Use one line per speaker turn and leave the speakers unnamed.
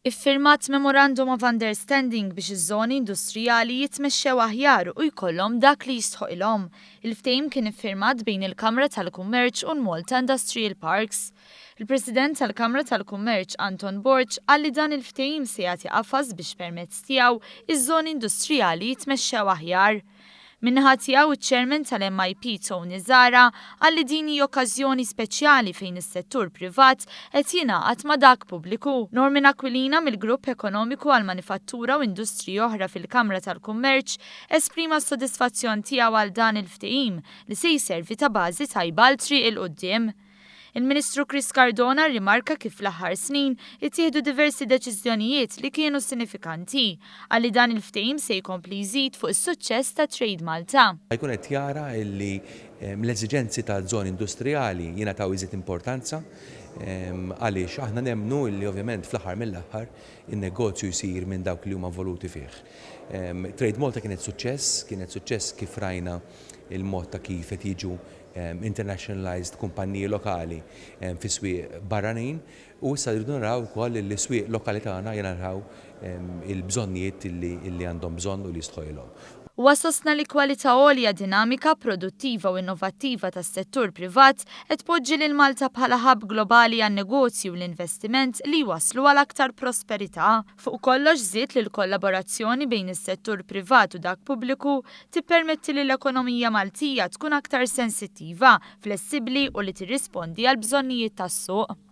Iffirmat Memorandum of Understanding biex iż-żoni industrijali jitmexxew aħjar u jkollhom dak li jistħoqilhom. Il-ftehim kien iffirmat bejn il-Kamra tal-Kummerċ u l-Malta Industrial Parks. Il-President tal-Kamra tal-Kummerċ Anton Borg qal li dan il-ftehim se jagħti qafas biex permezz tiegħu iż-żoni industrijali jitmexxew aħjar. Min-naħa tiegħu iċ-Chairman tal-MIP Tony Zahra qal li din hi okkażjoni speċjali fejn is-settur privat qed jingħaqad ma' dak pubbliku. Norman Aquilina mill-Grupp Ekonomiku għall-Manifattura u Industriji Oħra fil-Kamra tal-Kummerċ esprima s-sodisfazzjon tiegħu għal dan il-ftehim li se jservi ta' bażi tajba għal triq 'il quddiem. Il-Ministru Chris Cardona rrimarka kif fl-aħħar snin ittieħdu diversi deċiżjonijiet li kienu sinifikanti. Qal li dan il-ftehim se jkompli jżid fuq is-suċċess ta' Trade Malta.
Jkun qed jara li l-eżiġenzi ta' żoni industrijali jingħataw iżjed importanza għaliex aħna nemmnu li ovvjament fl-aħħar mill-aħħar in-negozju jsir minn dawk li huma involuti fih. Trade Malta kienet suċċess, kienet suċċess kif rajna il-mod ta' kif qed jiġu internationalized kumpanniji lokali fi swieq barranin u issa rridu naraw ukoll li s-swieq lokali tagħna jingħataw il-bżonnijiet li għandhom bżonn u li jistħoqilhom.
Huwa sostna li kwalità għolja, dinamika, produttiva u innovattiva tas-settur privat qed tpoġġi lil Malta bħala hub globali għan-negozji u l-investiment li jwasslu għal aktar prosperità. Fuq kollox żied li l-kollaborazzjoni bejn is-settur privat u dak pubbliku tippermetti li l-ekonomija Maltija tkun aktar sensittiva, flessibbli u li tirrispondi għall-bżonnijiet tas-suq.